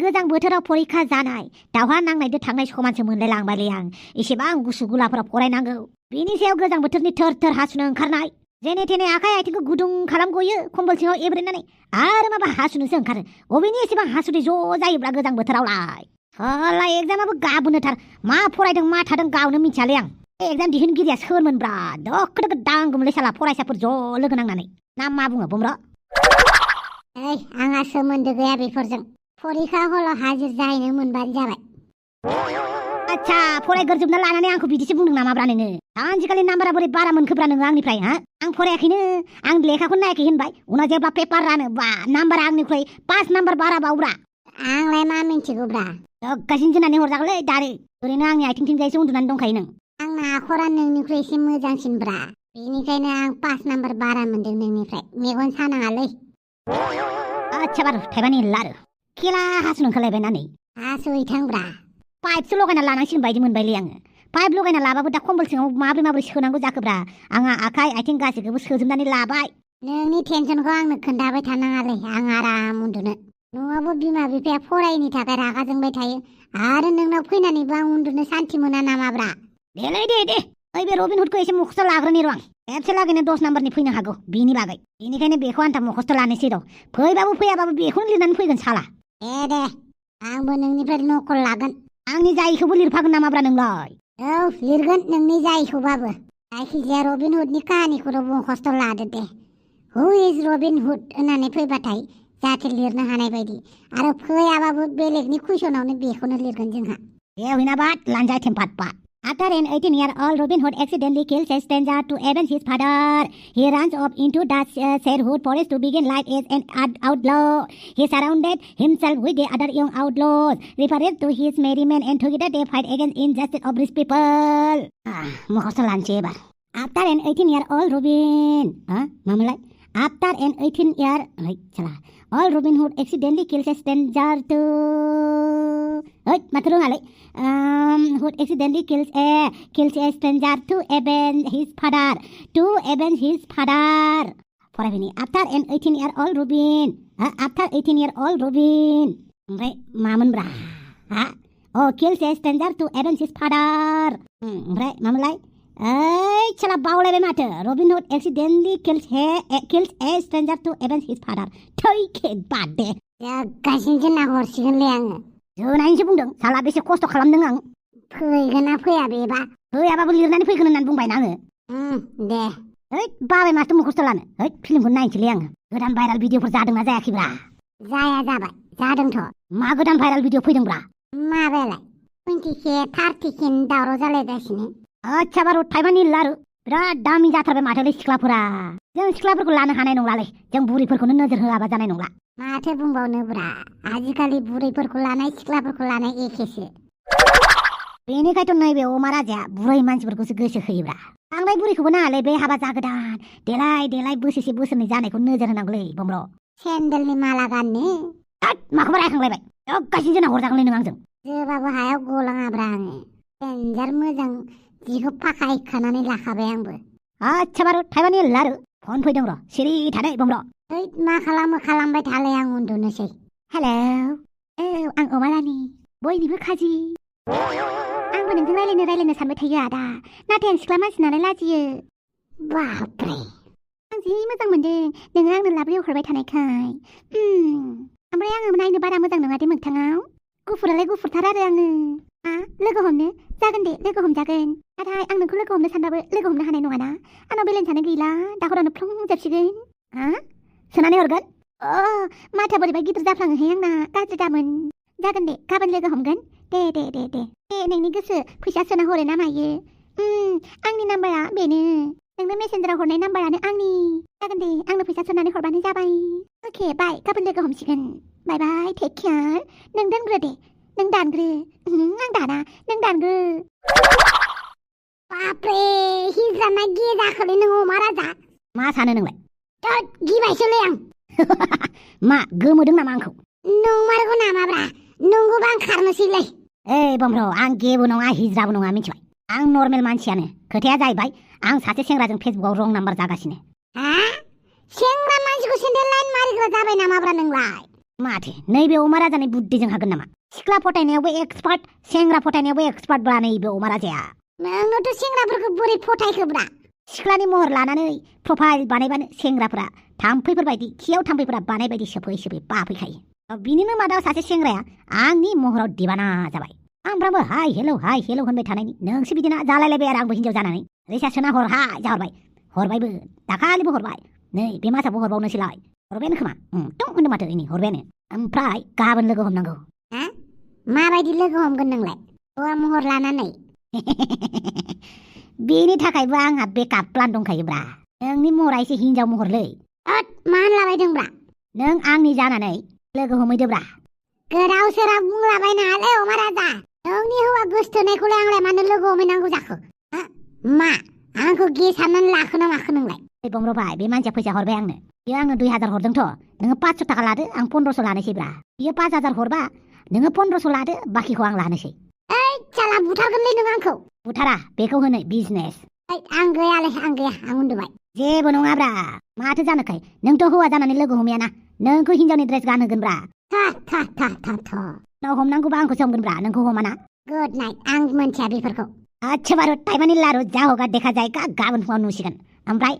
गोजां बोथोराव फरिखा जानाय दावहा नांनायदो थांनाय समानसो मोनलायलांबायलै आं एसेबां गुसु गुलाफोराव फरायनांगौ बेनि सायाव गोजां बोथोरनि थोर थोर हासुनो ओंखारनाय जेने थेने आखाइ आथिंखौ गुदुं खालाम गयो कम्बल सिङाव एब्रेनानै आरो माबा हासुनोसो ओंखारो अबेनि एसेबां हासुदै ज' जायोब्ला गोजां बोथोरावलाय हला एग्जामाबो गाबोनोथार मा फरायदों मा थादों गावनो मिथियालै आं एग्जाम दिहुनगिरिया सोरमोनब्रा दोखो दोखो दांगौमोनलै साला फरायसाफोर ज' लोगो नांनानै ना मा बुङो बुमर' आंहा सोमोन्दो गैया बेफोरजों फरिखा हलाव हाजिर जाहैनो मोनबानो जाबाय आच्छा फरायग्रोजोबना लानानै आंखौ बिदिसो बुंदों नामाब्रा नोङो सानसेखालि नाम्बारा बोरै बारा मोनखोब्रा नोङो आंनिफ्राय हा आं फरायाखैनो आं लेखाखौनो नायाखै होनबाय उनाव जेब्ला पेपार रानो बा नाम्बारा आंनिख्रुइ 5 नाम्बार बारा बावब्रा आंलाय मा मिन्थिगौब्रा गासिनो जोंनानै हरजागोनलै दारे ओरैनो आंनि आथिंथिंजायसो उन्दुनानै दंखायो नों आंना आखरा नोंनिख्रुइ एसे मोजांसिनब्रा बेनिखायनो आं 5 नाम्बार बारा मोनदों नोंनिफ्राय मेगन सानाङालै आच्छा बारु थाइबानि लारु खेला हासुनो ओंखारलायबायना नै हासुहैथांब्रा पाइपसो लगायना लानांसिगोन बायदि मोनबायलै आङो पाइप लगायना लाबाबो दा कम्बल सिङाव माब्रै सोनांगौ जाखोब्रा आंहा आखाइ आथिं गासैखौबो सोजोबनानै लाबाय नोंनि टेनसनखौ आंनो खोन्थाबाय थानाङालै आं आराम उन्दुनो नङाबा बिमा बिफाया फरायैनि थाखाय रागा जोंबाय थायो आरो नोंनाव फैनानैबो आं उन्दुनो सान्थि मोना नामाब्रा देलै दे ओइ बे रबिन हुडखौ एसे मुखस्थ' लाग्रोनि र' आं खेबसे लागैनो 10 नाम्बारनि फैनो हागौ बिनि बागै बेनिखायनो बेखौ आन्था मुखस्थ' लानोसै र' फैबाबो फैयाबाबो बेखौनो लिरनानै फैगोन साला दे आंबो नोंनिफ्राय नकल लागोन आंनि जायैखौबो लिरफागोन नामाब्रा नोंलाय औ लिरगोन नोंनि जायैखौबाबो जायखिजाया रबिन हुडनि काहानिखौल' मुखस्थ' लादो दे हु इज रबिन हुड होननानै फैबाथाय जाहाथे लिरनो हानाय बायदि आरो फैयाबाबो बेलेगनि कुइसनावनो बेखौनो लिरगोन जोंहा बाद लानजाय थेमपात पा After an 18-year-old Robin Hood accidentally kills a stranger to avenge his father, he runs off into the Sherwood forest to begin life as an outlaw. He surrounded himself with the other young outlaws, referred to his merry men, and together they fight against injustice of rich people. Mukhasta lanche ebar. After an 18-year-old Robin, After an 18-year-old Robin Hood accidentally kills a stranger to Hood accidentally kills a stranger to avenge his father. After an 18-year-old Robin. Oमफ्राय मामोनब्रा kills a stranger to avenge his father. ओमफ्राय मामोनलाय चला बावलायबाय माथो Robin Hood accidentally kills a stranger to avenge his father. थैखे बाद दे गासिनसो नाहरसिगोनलै आङो जोनायनिसो बुंदों साला बेसे खस्थ' खालामदों आं फैगोन ना फैया बेबा फैयाबाबो लिरनानै फैगोन होननानै बुंबायना आङो दे बाबाय माथो मुखस्थ' लानो फिल्मखौ नायनोसैलै आङो गोदान भाइराल भिडिअफोर जादोंना जायाखैब्रा जाया जाबाय जादोंथ' मा गोदान भाइराल भिडिअ फैदोंब्रा माबायालाय 20K 30K दावराव जालायगासिनो आच्छा बारु थाइबानि लारु बिराद दामि जाथारबाय माथोलै सिख्लाफोरा जों सिख्लाफोरखौ लानो हानाय नंलालै जों बुरिफोरखौनो नोजोर होआबा जानाय नंला माथो बुंबावनोब्रा आजिखालि बुरैफोरखौ लानाय सिख्लाफोरखौ लानाय एखेसो बेनिखायथ' नैबे अमा राजाया बुरै मानसिफोरखौसो गोसो होयोब्रा बांद्राय बुरैखौबो नाङालै बे हाबा जागोदान देलाय बोसोरसे बोसोरनै जानायखौ नोजोर होनांगौलै बमर' सेन्देलनि माला गाननो माखौबा रायखांलायबाय गासिनो जोंना हरजागोनलै नों आंजों जोबाबो हायाव गलाङाब्रा आङो देन्जार मोजां जिखौ फाखा हैखानानै लाखाबाय आंबो आच्छा बारु थाइबानि लारु फन फैदों र' सिरि थादो बमर' मा खालामो खालामबाय थालाय आं उन्दुनोसै हेलौ आं अमा रानि बयनिबो खाजि आंबो नोंजों रायलायनो सानबाय थायो आदा नाथाय आं सिख्ला मानसि नालाय लाजियो बापरे आं जि मोजां मोनदों नोङो आंनो लाब्रायाव हरबाय थानायखाय ओमफ्राय आङो नायनो बारा मोजां नङा दे मोगथाङाव गुफुरालाय गुफुरथार आरो आङो लोगो हमनो जागोन दे लोगो हमजागोन नाथाय आं नोंखौ लोगो हमनो सानबाबो लोगो हमनो हानाय नङाना आंनाव बेलेन्सआनो गैला दाखरानो फ्लंजोबसिगोन सोनानै हरगोन माथो बोरैबा गिदिर जाफ्लाङोहाय आंना गाज्रि दामोन जागोन दे गाबोन लोगो हमगोन दे नोंनि गोसो फैसा सोना हरो ना मायो आंनि नाम्बारा बेनो नोंनो मेसेन्जाराव हरनाय नाम्बारानो आंनि जागोन दे आंनो फैसा सोनानै हरबानो जाबाय अके बाय गाबोन लोगो हमसिगोन बाय टेक केयार नों दोनग्रो दे नों दानग्रो आं दाना नों दानग्रो बापरे हिजाना गेजाखोलै नों अमा राजा मा सानो नोंलाय गिबायसोलै आं मा गोमोदों नामा आंखौ नंमारगौ नामाब्रा नंगौबा आं खारनोसैलै बमर' आं गेबो नङा हिज्राबो नङा मिथिबाय आं नर्मेल मानसियानो खोथाया जाहैबाय आं सासे सेंग्राजों फेसबुकाव रं नाम्बार जागासिनो सेंग्रा मानसिखौ सेन्देल लाइन मारिग्रा जाबाय नामाब्रा नोंलाय माथो नैबे अमा राजानि बुद्धिजों हागोन नामा सिख्ला फटायनायावबो एक्सपार्ट सेंग्रा फटायनायावबो एक्सपार्ट ब्रा नैबे अमा राजाया नोंनोथ' सेंग्राफोरखौ बोरै फटायखोब्रा सिख्लानि महर लानानै प्रफाइल बानायबानो सेंग्राफोरा थाम्फैफोर बायदि खियाव थाम्फैफोरा बानाय बायदि सोफै सोफै बाफैखायो बिनिनो मादाव सासे सेंग्राया आंनि महराव दिबाना जाबाय आंफ्राबो हाय हेलौ होनबाय थानायनि नोंसो बिदिनो जालायलायबाय आरो आंबो हिन्जाव जानानै रिसार्च सोना हरहाय जाहरबाय हरबायबो दाखालिबो हरबाय नै बे मासावबो हरबावनोसैलाय हरबायानो खोमा दं होनदों माथो इनि हरबायानो ओमफ्राय गाबोन लोगो हमनांगौ माबायदि लोगो हमगोन नोंलाय हौवा महर लानानै बेनि थाखायबो आंहा बेकआप प्लान दंखायोब्रा नोंनि महरा एसे हिन्जाव महरलै मा होनलाबायदोंब्रा नों आंनि जानानै लोगो हमहैदोब्रा गोदाव सोराव बुंलाबायनाङालै अमा राजा नोंनि हौवा गोसथोनायखौलाय आंलाय मानो लोगो हमहैनांगौ जाखो मा आंखौ गेसारनानै लाखो ना माखो नोंलाय बमर भाइ बे मानसिया फैसा हरबाय आंनो बियो आंनो 2000 हरदोंथ' नोङो 500 थाखा लादो आं 1500 लानोसैब्रा बियो 5000 हरबा नोङो 1500 लादो बाखिखौ आं लानोसै साला बुथारगोनलै नों आंखौ बुथारा बेखौ होनो बिजनेस आं गैयालै आं गैया आं उन्दुबाय जेबो नङाब्रा माथो जानोखाय नोंथ' हौवा जानानै लोगो हमैयाना नोंखौ हिन्जावनि ड्रेस गानहोगोनब्रा नाव हमनांगौबा आंखौसो हमगोनब्रा नोंखौ हमाना गुड नाइट आं मोनथिया बेफोरखौ अच्छा बारु टाइमानि लारु जा हगा देखा जायगा गाबोन फुङाव नुसिगोन ओमफ्राय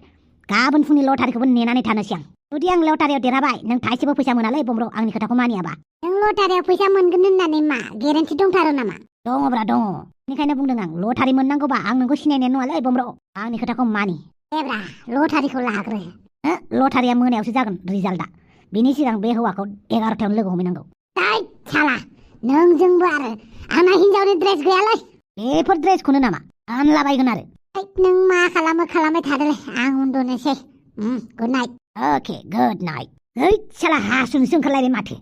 गाबोन फुंनि लटारिखौबो नेनानै थानोसै आं जुदि आं लटारियाव देरहाबाय नों थाइसेबो फैसा मोनालै बमब्र आंनि खोथाखौ मानियाबा नों लटारियाव फैसा मोनगोन होननानै मा गेरेन्टि दंथारो नामा दङब्रा दङ बेनिखायनो बुंदों आं लटारि मोननांगौबा आं नोंखौ सिनायनाय नङालै बमब्र आंनि खोथाखौ मानि एब्रा लटारिखौ लाग्रो लटारिया मोनायावसो जागोन रिजाल्टआ बिनि सिगां बे हौवाखौ 11थायावनो लोगो हमहैनांगौ साला नोंजोंबो आरो आंना हिन्जावनि ड्रेस गैयालै बेफोर ड्रेसखौनो नामा गानलाबायगोन आरो नों मा खालामो खालामबाय थादोलै आं उन्दुनोसै गुड नाइट अके गुड नाइट साला हासुनोसो ओंखारलायबाय माथो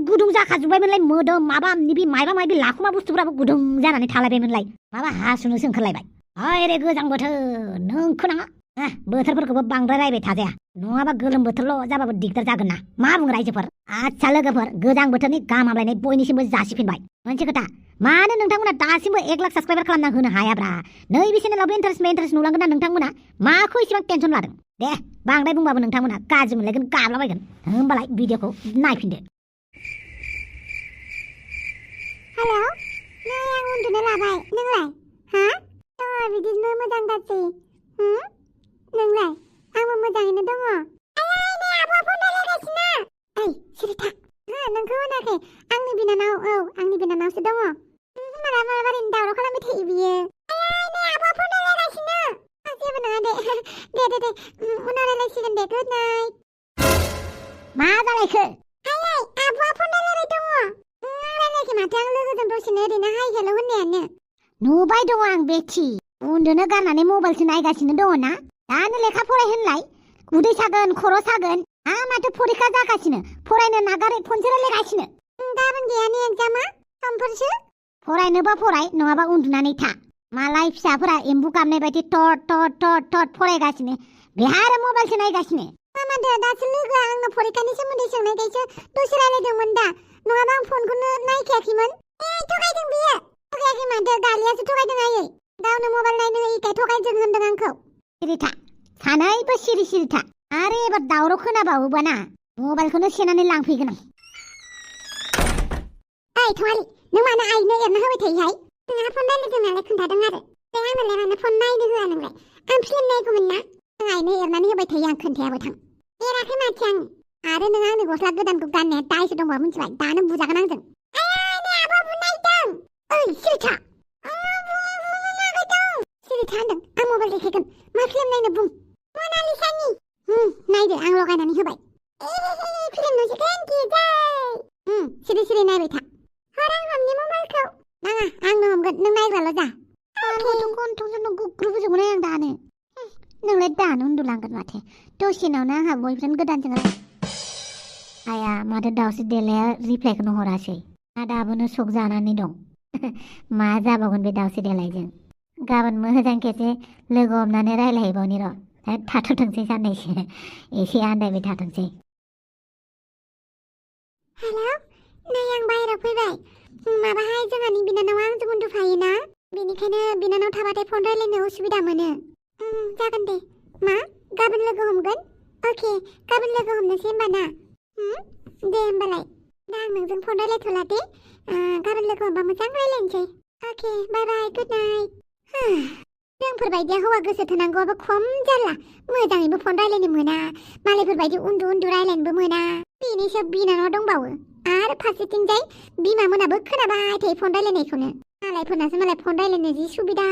गुदुं जाखाजोब्बायमोनलाय मोदोम माबा निबि मायबा मायबि लाखुमा बुस्थुफ्राबो गुदुं जानानै थालायबायमोनलाय माबा हासुनोसो ओंखारलायबाय हाय रे गोजां बोथोर नोंखौ नाङा बोथोरफोरखौबो बांद्राय रायबाय थाजाया नङाबा गोलोम बोथोरल' जाबाबो दिगदार जागोन ना मा बुङो रायजोफोर आच्छा लोगोफोर गोजां बोथोरनि गाहाम हामलायनाय बयनिसिमबो जासिफिनबाय मोनसे खोथा मानो नोंथांमोना दासिमबो 1 लाख साबस्क्राइबार खालामना होनो हायाब्रा नैबे चेनेलावबो इन्टारेस्ट नुलांगोन ना नोंथांमोना माखौ इसेबां टेनसन लादों दे बांद्राय बुंबाबो नोंथांमोना गाज्रि मोनलायगोन गाबलाबायगोन होमबालाय भिडिअखौ नायफिनदो हेलौ नै आं उन्दुनो लाबाय नोंलाय दङ बिदिनो मोजां गाज्रि नोंलाय आंबो मोजाङैनो दङ नै आब'आ फन रायलायगासिनो सिरि था नोंखौ होनाखै आंनि बिनानाव आंनि बिनानावसो दङ मालाबा ओरैनो दावराव खालामबाय थायो बियो नै आब'आ फन रायलायगासिनो जेबो नङा दे उनाव रायलायसिगोन दे गुड नाइट मा जालायखो आब'आ फन रायलायबाय दङ रायलायाखै माथो आं लोगोजों दसेनो ओरैनो हाय हेल' होननायानो नुबाय दङ आं बेथि उन्दुनो गारनानै मबाइलसो नायगासिनो दङ ना दानो लेखा फराय होनलाय उदै सागोन खर' सागोन माथो फरिखा जागासिनो फरायनो नागारै फनसो रायलायगासिनो गाबोन गैयानो एग्जामा समफोरसो फरायनोबा फराय नङाबा उन्दुनानै था मालाय फिसाफोरा एम्बु गाबनाय बायदि टट फरायगासिनो बेहा आरो मबाइलसो नायगासिनो मामादो दासो लोगोआ आंनो फरिखानि सोमोन्दै सोंनायखायसो दसे रायलायदोंमोन दा नङाबा आं फनखौनो नायखायाखैमोन थगायदों बियो थगायाखै माथो गालियासो थगायदों आयै गावनो मबाइल नायनो होयैखाय थगायदों होनदों आंखौ सिरिथा सानैबो सिरिथा आरो एबार दावराव खोनाबावोबा ना मबाइलखौनो सेनानै लांफैगोन आं थवालि नों मानो आइनो एरना होबाय थायोहाय नोंहा फन रायलायदों नालाय खोन्थादों आरो आंनोलाय मानो फन नायनो होआ नोंलाय आं फिल्म नायगौमोन ना नों आइनो एरनानै होबाय थायो आं खोन्थायाबो थां एराखै माथो आं आरो नों आंनि गस्ला गोदानखौ गाननाया दायसो दंबा मिथिबाय दानो बुजागोन आंजों आब'आबो नायदों सिरिथा सिरिथा होनदों आं मबाइल देखायगोन मा फिल्म नायनो बुं मनालिसानि नायदो आं लगायनानै होबाय फिल्म नुसिगोन कि जाय सिरि नायबाय था हर आं हमनि मबाइलखौ नाङा आंनो हमगोन नों नायग्राल' जा गन्थंजों गुग्रुबजोबोनाय आं दानो नोंलाय दानो उन्दुलांगोन माथो दसेनावनो आंहा बयफ्रेन्ड गोदानजों आया माथो दाउस्रि देलाया रिप्लाइखौनो हरासै दाबोनो सक जानानै दं मा जाबावगोन बे दाउस्रि देलायजों गाबोन मोजां खेबसे लोगो हमनानै रायलायहैबावनि र' थाथ'थोंसै साननैसो एसे आन्दायबाय थाथोंसै हेलौ नै आं बाहेरायाव फैबाय माबाहाय जोंहानि बिनानावा आंजों उन्दुफायोना बेनिखायनो बिनानाव थाबाथाय फन रायलायनो उसुबिदा मोनो जागोन दे मा गाबोन लोगो हमगोन अके गाबोन लोगो हमनोसै होमबा ना दे होमबालाय दा आं नोंजों फन रायलायथ'ला दे गाबोन लोगो हमबा मोजां रायलायनोसै अके बाय बाय गुड नाइट जोंफोरबायदिया हौवा गोसो थोनांगौआबो खम जाला मोजाङैबो फन रायलायनो मोना मालायफोरबायदि उन्दु उन्दु रायलायनोबो मोना बेनि सायाव बिनानाव दंबावो आरो फारसेथिंजाय बिमा मोनाबो खोनाबाय थायो फन रायलायनायखौनो मालायफोरनासो मालाय फन रायलायनो जि सुबिदा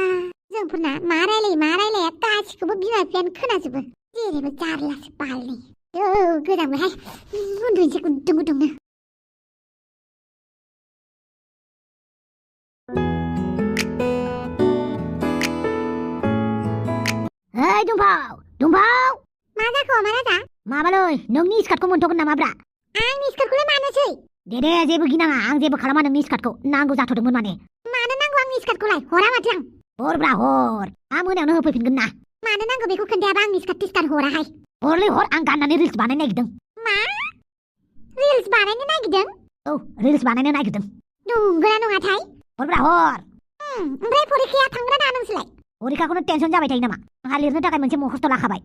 जोंफोरना मा रायलाया गासिखौबो बिमा बिफायानो खोनाजोबो जेरैबो जारलासो बालनि गोजांबायहाय उन्दुनोसै गुदुं गुदुंनो Hei Gwjwnthwng मा जाखो मा राजा माबालै नोंनि स्कार्टखौ मोनथ'गोन नामा ब्रा आंनि स्कार्टखौलाय मानोसै दे जेबो गिनाङा आं जेबो खालामा नोंनि स्कार्टखौ नांगौ जाथ'दोंमोन माने मानो नांगौ आंनि स्कार्टखौलाय हरा माथो आं हर ब्रा हर आं मोनायावनो होफैफिनगोन ना मानो नांगौ बेखौ खोन्थायाबा आंनि स्कार्ट हराहाय हरलै हर आं गाननानै रिल्स बानायनो नागिरदों मा रिल्स बानायनो नागिरदों औ रिल्स बानायनो नागिरदों नंगौना नङाथाय हर ब्रा हर ओमफ्राय फरिखाया थांगोन ना नोंसोरलाय फरिखाखौनो टेनसन जाबाय थायो नामा आंहा लिरनो थाखाय मोनसे मखस्थ' लाखाबाय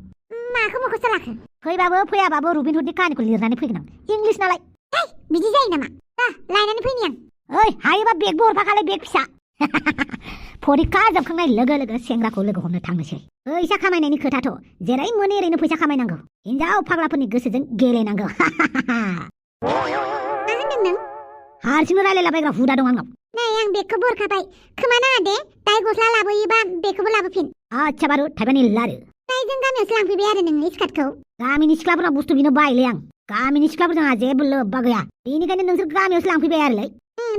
माखौ मखस्थ' लाखो फैबाबो फैयाबाबो रबिन हुडनि काहानिखौ लिरनानै फैगोन आं इंलिस नालाय बिदि जायो नामा लायनानै फैनि आं ओइ हायोबा बेगबो हरफाखालाय बेग फिसा फरिखा जोबखांनाय लोगो लोगो सेंग्राखौ लोगो हमनो थांनोसै फैसा खामायनायनि खोथाथ' जेरै मोनो एरैनो फैसा खामायनांगौ हिनजाव फाग्लाफोरनि गोसोजों गेलेनांगौ मा होनदों नों हारसिंनो रायलायलाबायग्रा हुदा दं आंनाव नै आं बेगखौ बरखाबाय खोमा नाङा दे दाय गस्ला लाबोयोबा बेगखौबो लाबोफिन आच्छा बारु थाइबानि लारु दाय जों गामियावसो लांफैबाय आरो नोंनि स्कार्टखौ गामिनि सिख्लाफोरनाव बुस्थु बिनो बायोलै आं गामिनि सिख्लाफोरजों आंहा जेबो लोब्बा गैया बेनिखायनो नोंसोर गामियावसो लांफैबाय आरोलै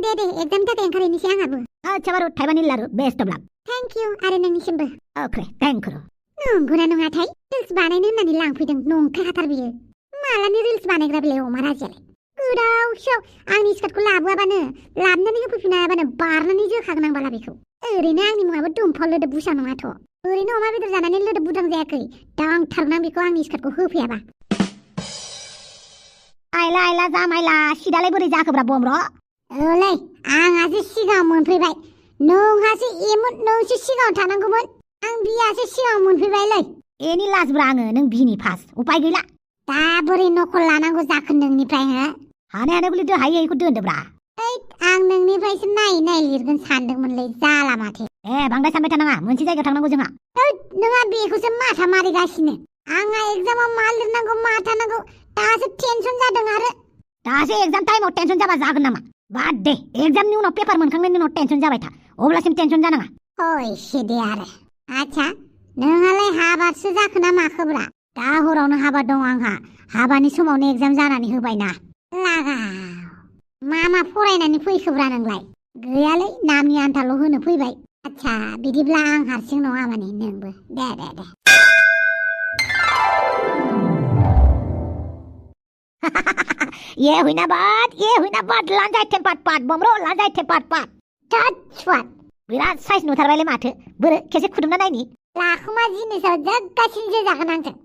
दे एग्जामनि थाखाय ओंखारहैनोसै आंहाबो आच्छा बारु थाइबानि लारु best of luck thank you आरो नोंनिसिमबो अके थेंक इउ नंगौना नङाथाय रिल्स बानायनो होननानै लांफैदों नंखाय हाथार बियो मालानि रिल्स बानायग्रा बेलाय अमा राजायालाय गोदाव सोराव आंनि स्कार्टखौ लाबोआबानो लाबोनानै होफैफिनाबानो बारनानै जोखागोन आं बाला बेखौ ओरैनो आंनि मुङाबो दुमफाव लोदोब बुसा नङाथ' ओरैनो अमा बेदर जानानै लोदोब बुदां जायाखै दांथारनां बेखौ आंनि स्कार्टखौ होफैयाबा आइला जामाइला सिदालाय बोरै जाखोब्रा बमर' ओलै आंहासो सिगाङाव मोनफैबाय नोंहासो एमोन नोंसो सिगाङाव थानांगौमोन आं बियासो सिगाङाव मोनफैबायलै एनि लाजब्रा आङो नों बिनि फास उपाय गैला दा बोरै नखल लानांगौ जाखो नोंनिफ्राय हानायानो हायो बेखौ दोनदोब्रा आं नोंनिफ्रायसो नायै लिरगोन सानदोंमोनलै जाला माथो बांद्राय सानबाय थानाङा मोनसे जायगायाव थांनांगौ जोंहा नोंहा बेखौसो माथा मारिगासिनो आंहा एग्जामाव मा लिरनांगौ मा थानांगौ दासो टेनसन जादों आरो दासो एग्जाम टाइमाव टेनसन जाबा जागोन नामा बाद दे एग्जामनि उनाव पेपार मोनखांनायनि उनाव टेनसन जाबाय था अब्लासिम टेनसन जानाङा हयसे दे आरो आच्छा नोंहालाय हाबासो जाखो ना माखोब्रा दा हरावनो हाबा दं आंहा हाबानि समावनो एग्जाम जानानै होबायना लागा मा फरायनानै फैखोब्रा नोंलाय गैयालै नामनि आन्थाल' होनो फैबाय आच्छा बिदिब्ला आं हारसिं नङा माने नोंबो दे ये हुइना बाद लांजाय थेपाट पाट बमर' लांजाय थेपाट पाट थाट बिराद साइज नुथारबायलै माथो बोरो खेसे खुदुमना नायनि लाखुमा जिनिसाव जग्गासिन जे जागोन आंजों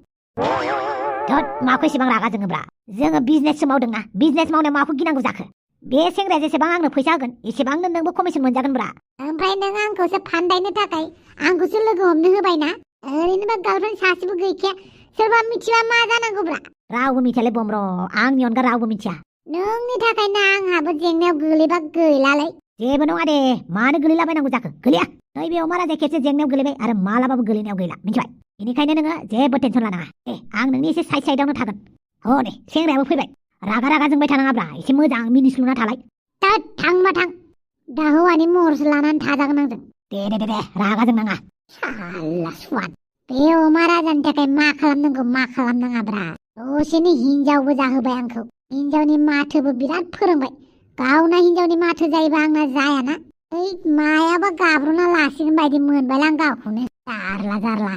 धत माखौ एसेबां रागा जोङोब्रा जोङो बिजनेससो मावदोंना बिजनेस मावनायाव माखौ गिनांगौ जाखो बे सेंग्राया जेसेबां आंनो फैसा होगोन एसेबांनो नोंबो कमिसन मोनजागोनब्रा ओमफ्राय नों आंखौसो फानदायनो थाखाय आंखौसो लोगो हमनो होबायना ओरैनोबा गार्लफ्रेन्ड सासेबो गैखाया सोरबा मिथिबा मा जानांगौब्रा रावबो मिथियालै बमर' आंनि अनगा रावबो मिथिया नोंनि थाखायनो आंहाबो जेंनायाव गोलैबा गैलालै जेबो नङा दे मानो गोलैलाबायनांगौ जाखो गोलैया नैबे अमा राजाया खेबसे जेंनायाव गोलैबाय आरो मालाबाबो गोलैनायाव गैला मिथिबाय बेनिखायनो नोङो जेबो टेनसन लानाङा दे आं नोंनि एसे साइडआवनो थागोन दे सेंग्रायाबो फैबाय रागा जोंबाय थानाङाब्रा एसे मोजां मिनिस्लुना थालाय थांबा थां दा हौवानि महरसो लानानै थाजागोन आंजों दे रागा जोंनाङा साला स्वाद बे अमा राजानि थाखाय मा खालामनांगौ मा खालामनाङाब्रा दसेनो हिनजावबो जाहोबाय आंखौ हिनजावनि माथोबो बिराद फोरोंबाय गावना हिनजावनि माथो जायोबा आंना जायाना मायाबा गाब्र'ना लासिगोन बायदि मोनबायलां गावखौनो जारला